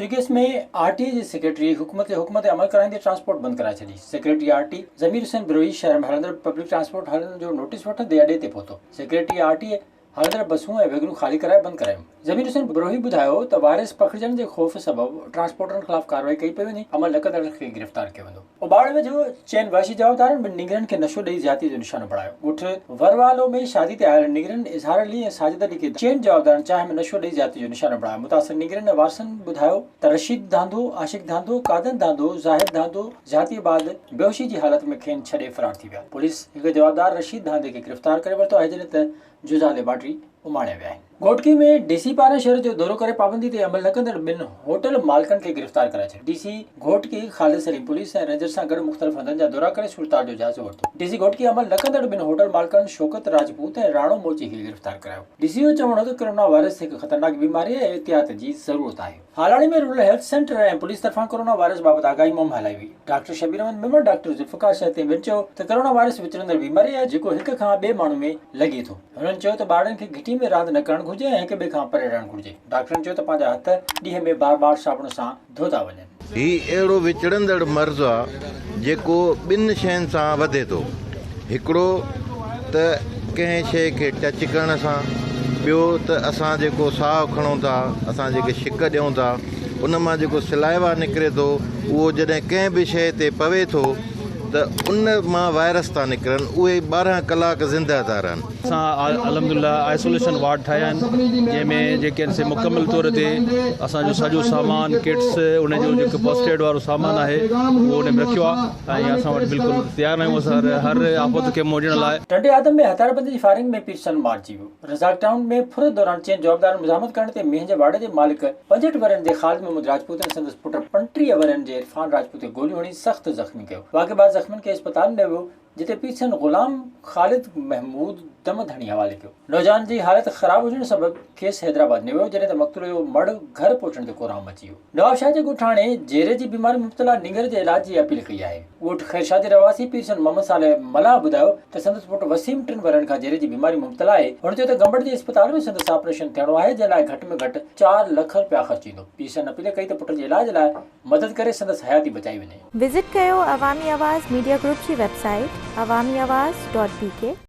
سوئي gas ۾ R T اي جي secretary حڪومت جي حڪم تي عمل ڪرائيندي ٽرانسپورٽ بند ڪرائي ڇڏي. Secretary R T Zamir Hussain Brohi شهر ۾ هلندڙ پبلڪ ٽرانسپورٽ هلڻ جو نوٽيس وٺندي اڏي تي پهتو. سيڪريٽري آر ٽي اي هلندڙ بسون ۽ ويگنون خالي ڪرائي بند ڪرايون. ضمير حسين بروهي ٻڌايو ته وائرس پکڙجڻ جي خوف سبب ٽرانسپورٽرن خلاف ڪارروائي ڪئي پئي وڃي، عمل نه ڪندڙن کي گرفتار ڪيو ويندو. اوٻاڙي ويجهو چئن وحشي جوابدارن ٻن نينگرن کي نشو ڏئي زيادتي جو نشانو بڻايو. ڳوٺ وروالو ۾ شادي تي آيل نينگرن اظهار علي ۽ ساجد علي کي چئن جوابدارن چانهه ۾ نشو ڏئي زيادتي جو نشانو بڻايو. متاثر نينگرن ۽ وارثن ٻڌايو ته رشيد ڌانڌو، عاشق ڌانڌو، قادن ڌانڌو، زاهد ڌانڌو زيادتي بعد بيهوشي جي حالت ۾ کين ڇڏي فرار ٿي ويا. پوليس هڪ جوابدار رشيد ڌانڌي کي گرفتار ڪري ورتو آهي جڏهن ته جزا ليبارٽري اماڻيا ويا آهن. گهوٽڪي ۾ ڊي سي پاران شهر جو دورو ڪري پابندي تي عمل نه ڪندڙ ٻن هوٽل مالڪن کي گرفتار ڪرائي ڇڏيو. D C Ghotki Khalid Saleem police ۽ rangers سان گڏ مختلف هنڌن جا دورا ڪري صورتحال جو جائزو ورتو. ڊي سي گهوٽڪي عمل نه ڪندڙ ٻن هوٽل مالڪن شوڪت راجپوت ۽ راڻو موچي کي گرفتار ڪرايو. ڊي سي جو چوڻ هو ته ڪرونا وائرس هڪ خطرناڪ بيماري آهي ۽ احتياط جي ضرورت آهي. Halani ۾ rural health centre ۽ police طرفان ڪورونا وائرس بابت آگاهي مهم هلائي وئي. ڊاڪٽر شبير احمد ميمڻ، ڊاڪٽر ذوالفقار شهتي ۽ ٻين چيو ته ڪورونا وائرس وچڙندڙ بيماري آهي جيڪو هڪ کان ٻئي ماڻهو ۾ لڳي ٿو. هنن چيو ته ٻارڙن کي گهٽي ۾ راند نه ڪرڻ گهرجي ۽ هڪ ٻئي کان پري رهڻ گهرجي. ڊاڪٽرن چيو ته پنهنجا هٿ ڏينهن ۾ بار بار صابڻ سان ڌوتا وڃن. هي اهڙو وچڙندڙ مرض آ جيڪو ٻن شين سان وڌي ٿو. هڪڙو ته ڪنهن شيء کي ٽچ ڪرڻ سان، ٻيو ته اسان جيڪو ساهه کڻون ٿا، اسان جيڪي ڇڪ ڏيون ٿا، ان مان جيڪو سلائيوا نڪري ٿو، اهو جڏهن ڪنهن به شيء تي پوي ٿو ته ان مان وائرس ٿا نڪرن، اهي 12 ڪلاڪ زندهه ٿا رهن. اسان الحمدلله آئسوليشن وارڊ ٺاهيا آهن جنهن ۾ جيڪي آهن سي مڪمل طور تي اسان جو سڄو سامان ڪٽس ان جو جيڪو فرسٽ ايڊ وارو سامان آهي اهو ان ۾ رکيو آهي ۽ اسان وٽ بلڪل تيار آهيون اسان هر آفت کي منهن ڏيڻ لاء. ٽنڊي آدم ۾ هٿياربندن جي فائرنگ ۾ پيرسن مارجي ويو. رزاق ٽائون ۾ ڦر دوران چئن جوابدارن مزاحمت ڪرڻ تي مينهن جي واڙي جي مالڪ 65 ورهين جي خالد محمد راجپوت ۽ سندس پٽ 35 ورهين جي عرفان راجپوت کي گوليون هڻي سخت زخمي ڪيو. واقعي بعد زخمين کي اسپتال نيو ويو جتي پيرسن غلام خالد محمود دم ڌڻي حوالي ڪيو. نوجوان جي حالت خراب هجڻ سبب کيس حيدرآباد نيو ويو، جڏهن ته مقتول جو مڙهه گهر پهچڻ تي ڪوهرام مچي ويو. نوابشاهه جي ڳوٺاڻي جيري جي بيماري مبتلا نينگر جي علاج جي اپيل ڪئي آهي. ڳوٺ خيرشاهه جي رهواسي پيرسن محمد صالح ملاح ٻڌايو ته سندس پٽ وسيم ٽن ورهين کان جيري جي بيماري مبتلا آهي. هن چيو ته گمبٽ جي اسپتال ۾ سندس آپريشن ٿيڻو آهي، جنهن لاء گهٽ ۾ گهٽ چار لک رپيا خرچ ايندو. پيرسن اپيل ڪئي ته پٽ جي علاج لاء مدد ڪري سندس حياتي بچائي وڃي. وزٽ ڪيو عوامي آواز ميڊيا گروپ جي website Awami Awaz dot B K.